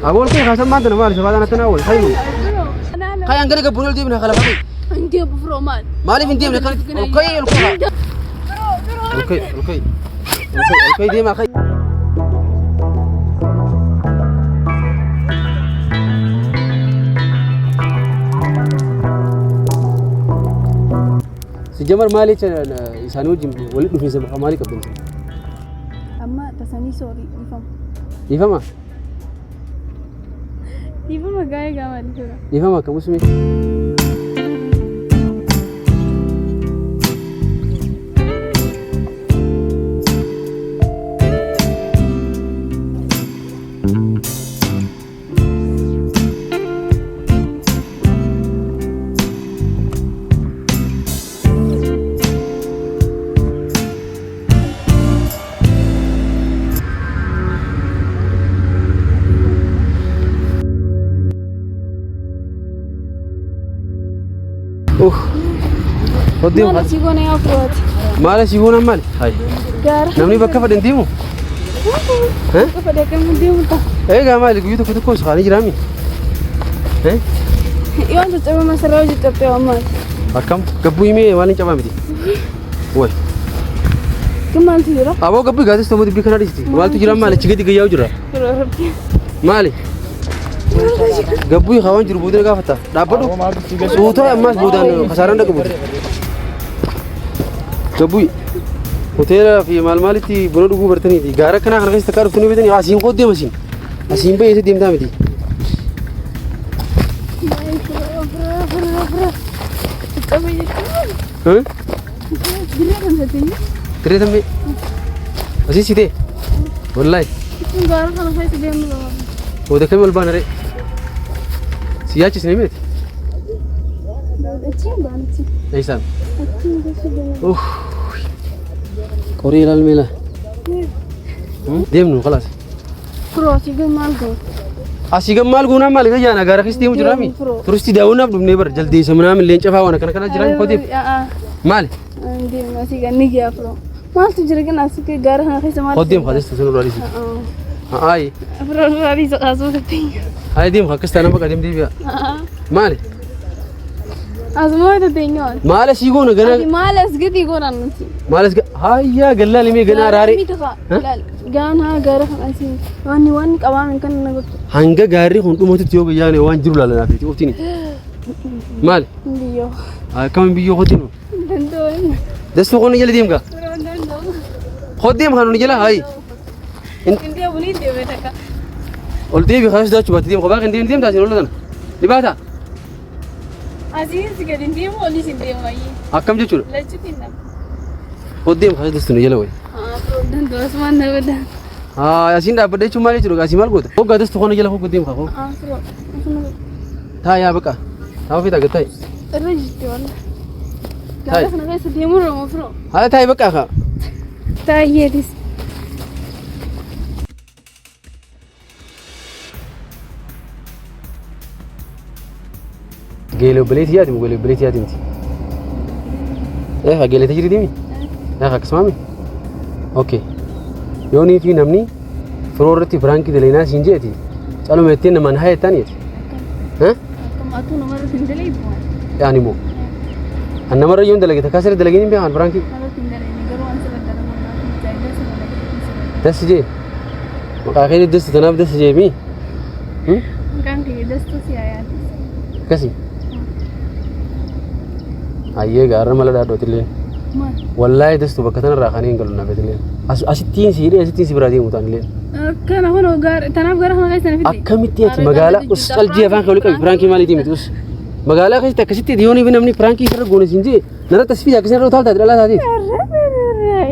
Aboo ol ka'e kaasan maanta nama maali sabaataan akkanaa wal fayyadu. Kayaan gara gabbuun ol deemna kalafa ka'e. Hin deemu firoo maal? Maaliif hin deemne kan ol ka'e ol ka'e. Ol ka'e ol ka'e. Ol ka'e ol ka'e deemaa ka'e. Si jamar maali jecha isaanii wajjin walitti dhufiinsa maalii qabdan? Amma tasanii soorii dhiifama. Dhiifama? Dhiifama gaa'ee gaamaa dhiifama. Dhiifama akkam usmee? Hojii Maal asii goona yaa firooti? Maal asii goona maali? Hai. Gaara. Namni bakka fedhe hin deemu? Bakka fedhe akkamiin deemu ta'a? Egaa maali guyyaa tokko tokko kaanii jiraami? Yoon caccabee masarraa hojii caccabee waan maali? Akkam gabbuu himee maal hin cabaa miti? Way. Kun maaltu jira? Aboo gabbuu gaatis ta'uu dubbii kana dhiisti. Maaltu jira maali achi gadi gayyaa jira? Yeroo rabbi. Maali? Gabbuu hawaan jiru boodana gaafata. Dhaabbadhu. Suutaa ammaas boodaan kasaaraan dhaqa buute. Gabbuu hoteela fi maal maalitti buna dhuguu bartaniiti. Gaara akkanaa kana keessa takkaa dhuftanii beektanii asiin koo deema asiin. Asiin bahee isa deemtaa miti. Caccabee jechuun. Dirree kan ta'e. Dirree tammee. Asii sitee. Wallaahi. Kun gaara kana keessa deemu qaba. Booda kamii ol baana ree? Si yaachisne miti? Achiin baana achiin. Eessaan? Achiin keessa deemu. Uff. Qorii ilaal meela. Deemnu khalaas. Firoo asii gad maal goona? Asii gad maal goonaa maali gayyaana gaara keessa deemu jiraami? Firoo. Turistii daawwannaaf dhufnee bara jaldeessa minaamin leenca fa'aa waan akkana kana jiraami koteef. Maali? Deemu asii gad ni gaya firoo. Maaltu jira kan asii gad gaara kana keessa maaltu Koteef kates tusan irraa dhiisi. Ayi. Firoo irraa dhiisa kaasuu tatteenya. Ayi deemu akkas taana baqa deem deebi'a. Maali? Asuma tatteenya waan. Maal asii goona gana Ati maal as gadi goonaan nuti? maal as hayyaa gallaa limee ganaa raaree. Miti kaa. Gaanaa gaara kan asii wanni wanni qabaame kan na gochu. Hanga gaarri kun dhumatutti yoo gayyaane waan jiru laalanaaf itti oftiin. Maali? Biyyoo. Akkamiin biyyoo kotiin? Danda'u. Dastuu qonni jala deemga. Danda'u. Kod deem kan jala hayi. Hin deemu ni deeme takka. Ol deebi kaas daachuu baatti deem kophaa kan deem deemtaa isin ol tana. Ni baata. Asiin si gadi hin deemu olis hin deemu ayyee. Akkam jechuudha. Lachuutti hin dhabu. Kod deem kaas dastuu jala wayi. Danda'u asumaan na godha. Haa asiin dhaabbadha jechuun maal jechuudha asii maal goota? Hoggaa dastuu qonni jala hoggaa deem kaa. Taa yaa baqa. Taa ofii taa gataayi. Irra jirti walla. Gaara kana keessa deemuu rooma firoo. Haa taayi baqa kaa. Taayyeetis. Geelee obboleetti yaati moo geelee obboleetti yaati miti? Eegaa geelee tajiri deemi? Eegaa akkasumaami? Okay. Yoonii fi namni firoo irratti firaankii daleenaa siin jeeti caluma ittiin namaan haa jettaan jeeti. Akkam atuu namarratti hin dalagu maal? Yaani moo? An namarra yoon dalage takkaa sirri dalageen hin beekan firaankii. Namarratti hin dalagine garuu an sirra dalagu naaf tajaajila sirra dalagu. Dassi jee. Maqaa kee dassi tanaaf dassi jee mi? Maqaan kiyya dastuu si yaayaatis. Akkasi. Hayyee gaarra mala dhaadhootillee. Maal? Wallaahi dastu bakka tanarraa kan hin galu naafetillee. Asittiin si hidhee asittiin si biraa deemu taanillee. Akkana kun gaara tanaaf gara kana keessa na fidde. Akkamitti ati magaalaa us caljii afaan kee olii qabi piraankii maaliitii miti us. Magaalaa keessatti akkasitti yoonii fi namni piraankii sirra goone siin jee narratti as fide akkasii narra utaaltaati dhalaa taateeti.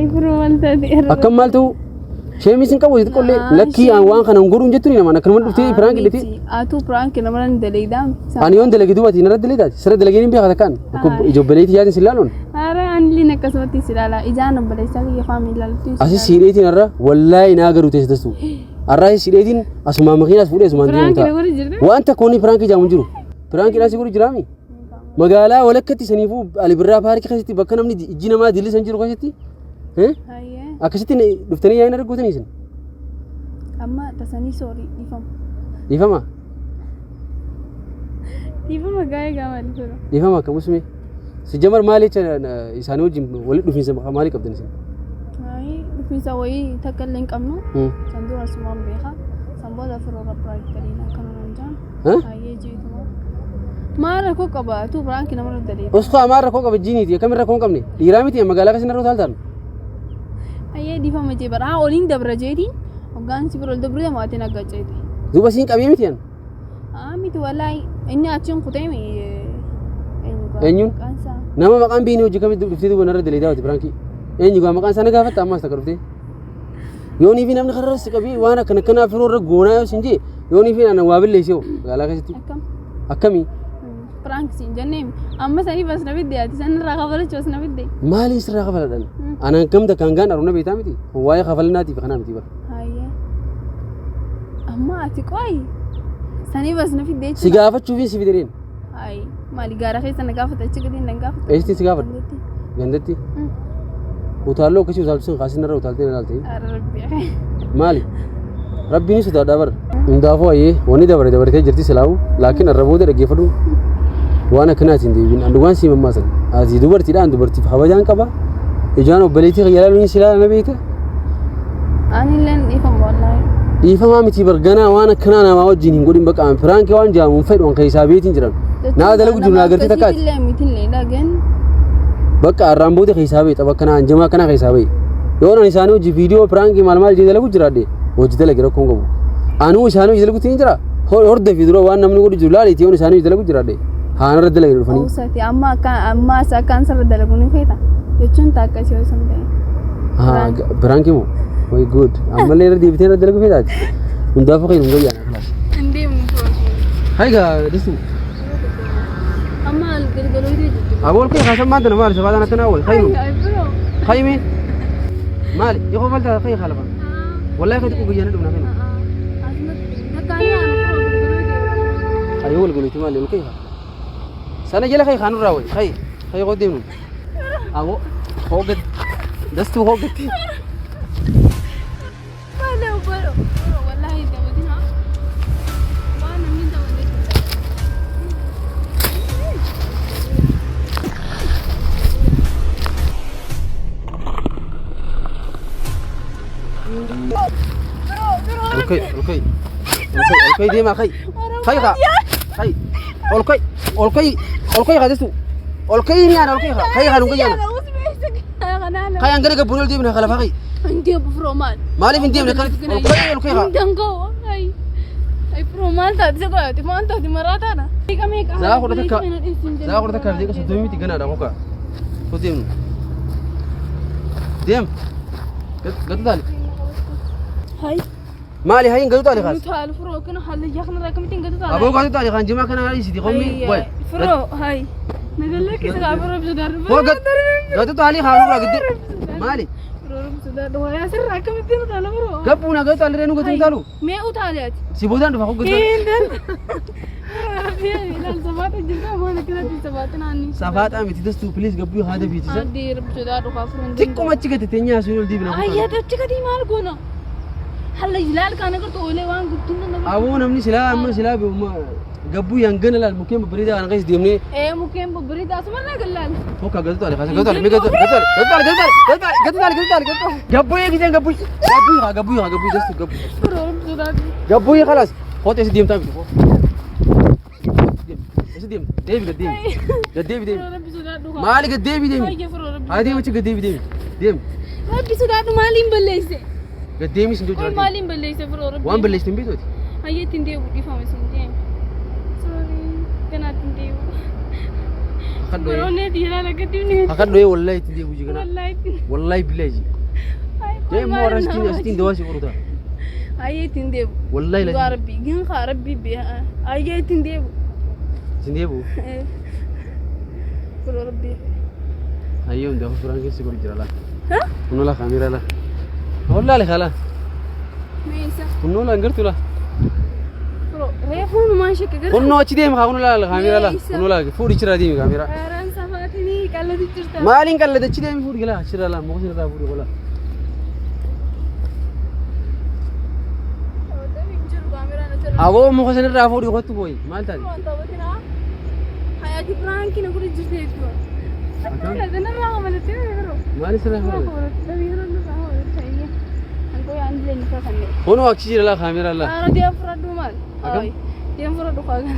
Ifroo maal taate? Akkam maal ta'u sheemis hin qabu xiqqollee lakkii aan waan kana hin godhuun jettuuni namaan akkanuma dhuftee piraankii dhiti. Atuu piraankii namarra ni daleeydaa. Ani yoon dalage duubati narra dalage sirra dalageen hin beekaa takkaan ijobboleetii yaatin si laaluun. Ara anillee akkasumatti si ilaala. Ijaan obboleessaa kiyya faama ilaaltu. Asi siidheetiin har'a wallaahi naa garuu teessistu. Har'a siidheetiin asumaan makiinaas fuudhee asumaan deemu Piraankii na ta'a. godhu jirta? Waan takka wanni piraankii jaamu hin jiru. Piraankiidhaan si godhu jiraami. Magaalaa walakkatti saniifuu Alibirraa paarkii keessatti bakka namni ijji namaa dillisan jiru keessatti Hayyee. akkasitti dhuftanii yaa'in argootanii isin. Amma tasanii soorii dhiifama. Dhiifama? Dhiifama gaa'ee gaa maali tura? Dhiifama akkam usme? Si jamar maali jecha isaanii wajjin walitti dhufiinsa maalii qabdan isin? Ayi dhufiinsa wayii takka illee hin qabnu. San dura asumaan beeka. San booda firoo prank daliin akkana naan jaan. Baay'ee jeetuma. Maal rakkoo qaba? Tuu prank namarra daleeta. Osoo maal rakkoo qaba jiiniiti akkamiin rakkoo hin qabne dhiiraa miti magaalaa keessa narra utaaltaan. Ayyee dhiifama jee bara oliin dabra jeetiin hoggaan si bira ol dabru deemu ati nagga ceete. Duuba siin qabee miti an. Aa miti wallaahi inni achiin kutee mi Eenyuun? Nama maqaan beekne hojii kamitti dhuftee duuba narra daleedaa hojii piraankii. Eenyu gaa maqaan isaa na gaafatta ammaas takka dhuftee. Yoonii fi namni karra si qabee waan akkana akkanaa firoo irra goonaa yoo siin jee yoonii fi ana waa billeessee hoo magaalaa keessatti. Akkam? Akkamii? Prank siin jennee amma saniif as na fidde ati sanirraa kafalachu as na fidde. Maaliin sirraa kafaladhan? Anaan kam takkaan gaan aruna beektaa miti? Waa'ee kafalinaatiif kanaa miti bara. Hayyee. Amma ati qoyi saniif as na fidde Si jechuudha. gaafachuufin si fideen. Hayi maali gaara keessa na gaafata achi gadi na gaafata. Eessatti si gaafadha? Gandatti. Utaalloo akkasii utaaltu sun kaasin irra utaaltee na ilaalte. Rabbi. Maali? Rabbiin sodaadhaa bara. Hundaafuu ayyee wanni dabare dabartee jirti silaawu laakiin irra booda dhaggeeffadhu waan akkanaatiin deebiin an dhugaan sii mammaasan. Ati dubartiidha an dubartiif kabajaan qaba. Ijaan obboleettii kiyya ilaaluun si ilaala na beekta. Ani illeen dhiifama wallaahi. Dhiifamaa miti barganaa waan akkanaa namaa wajjin hin godhin baqa piraankii waan jaamu hin fedhu an keessaa beetiin jiran. Naa dalagu jiru naa agartee takkaati. Illee mitillee dhagen. Bakka arraan booda keessaa bahe tapha akkanaa hanjamaa akkanaa keessaa bahe. Yoo ani isaanii hojii viidiyoo piraankii maal maal jedhee dalagu jiraadhe hojii dalage rakkoo hin qabu. Anuu isaanii hojii dalagutti hin jira. Hordofi dura waan namni godhu jiru laaliiti yoon isaanii hojii dalagu jiraadhe. Haanarra dalage dhufanii. Obsati amma akka amma as akkaan sirra dalagu ni feeta jechuun taakka si osoo hin ta'in. Piraankii moo? My good. Ammallee irra deebitee irra dalagu feetaati. Hundaafuu kan hin goyyaan kalaas. Hin deemnu firoo. Hayi gaa distu. Amma galgaloo jechuudha. Abool kee kaasan maanta maali sabaadhaan akkanaa wayi kaynu. Ay firoo. Kaymi maali yoo falta kay khalafa. Wallahi kay xiqqoo guyyaan dhumna kaynu. Ayo wal guluti maali ol kay. Sana jala kay khanurraa wayi kay kay qoo deemnu. Abo hoogat dastuu hoogatti. Balo balo wallahi taphatina. Waan namni taphate. Ol kay ol kay ol kay ol kay deemaa kay. Kay kaa kay ol kay ol kay ol kay kaa dastuu. Ol kay ni ana ol kay kaa kay kaa nu gayyana. Kay an gara gabbuun ol deemna khalafa kay. Hin deemu firoo maal? Maaliif hin deemne kanatti ol kay ol kay kaa. Hin danda'u. Ay. Ay firoo maal taate isa qoyaate maal taate maraataadha. Meeqa meeqa? Sa'a 11 sa'a 11:30 miti ganaadha koka. Koo deemnu. Deem. Gatu taali. Hay. Maali hayin gatu taali kaas. Taal firoo kana haalli kanarraa akkamittiin gatu taala? Aboo gatu taali kan jimaa kana dhiisiti qommi. Wayi. Firoo hay. Nagallee keessa kaa firoo ibsu darbu. Koo gatu taali haa nurraa gidde. Maali? Firoo ibsu darbu. Wayaa sirraa akkamittiin utaala firoo? Gabbuuna gatu taali reenu gatu taalu. Mee utaale ati? Si boodaan dhufa koo gatu taali. Hin darbu. Ilaal safaata jirta maal akkanatti safaata naanni. Safaaxaa miti dastuu please gabbuu haada fiitisa. Adii rabbi sodaadhu kaa firoon. Xiqquma achi gate teenyaa sun ol deebina. Ayyaa achi gadi maal goona? Halla ilaal kana agartu oolee waan guddiin nama. Aboo namni silaa amma silaa gabbuu yangana laal mukkeen babbareedaa kana keessa deemnee Ee mukkeen babbareedaa asumarraa gallaal. Tokko gatu taali kaasa gatu taali gatu taali gatu taali gatu taali gatu taali gatu taali gatu taali gabbuu eegiseen gabbuu gabbuu haa gabbuu haa gabbuu dastu gabbuu Firoo rabbi sodaadhu. gabbuu khalaas koota esi deemtaa miti esi deemta deebi gad deemi gad deebi deemi Firoo rabbi sodaadhu. maali gad deebi deemi Ayya firoo rabbi. haa deemi achi gad deebi deemi deemi Rabbi sodaadhu maaliin balleesse? gad deemi sin Qoy jira maaliin balleesse firoo rabbi? waan balleessite hin beektu Ayya ittiin deebi'u dhiifama isin deemi. Sorry kanaatti hin deebi'u. Akkan dho'ee Baroonnee ilaala gadi ni. akkan dho'ee wallahi ittiin deebi'u jigana Wallahi ittiin. wallahi billahi ji jee immoo warra asitiin asitiin dawaa si qoru ta'a Ayya ittiin deebi'u. wallahi Dhugaa la rabbi gin haa rabbi bee ayya ittiin deebi'u. ittiin deebi'u Firoo rabbi. Ayyoo hundaafuu suuraan keessi godhu jira laa kunnoo laa kaameeraa laa wallahi laa Meesa. kunnoo laa hin gartu laa Firoo reefuu numaan shakka gara. kunnoo achi deemi haa kunnoo laa kaameeraa laa kunnoo laa fuudhi achirraa deemi kaameeraa Haaraan safaatinii qallatu jirta. maaliin qallate achi deemi fuudhi galaa achirraa laa muka sirraa fuudhi qola Jiru kaameeraan Aboo muka sanirraa fuudhii kottu booyi. Maal taate? Waan taphatinaa. Hayaati piraankii na godhe jirti jechuudha. Narraa hamalattee yeroo. Maal sirraa fuudhe? Akkam? Kunoo achi jira laa kaameeraa laa. Aara deem fudhadhu maal? Akkam? Deem fudhadhu kaa kana.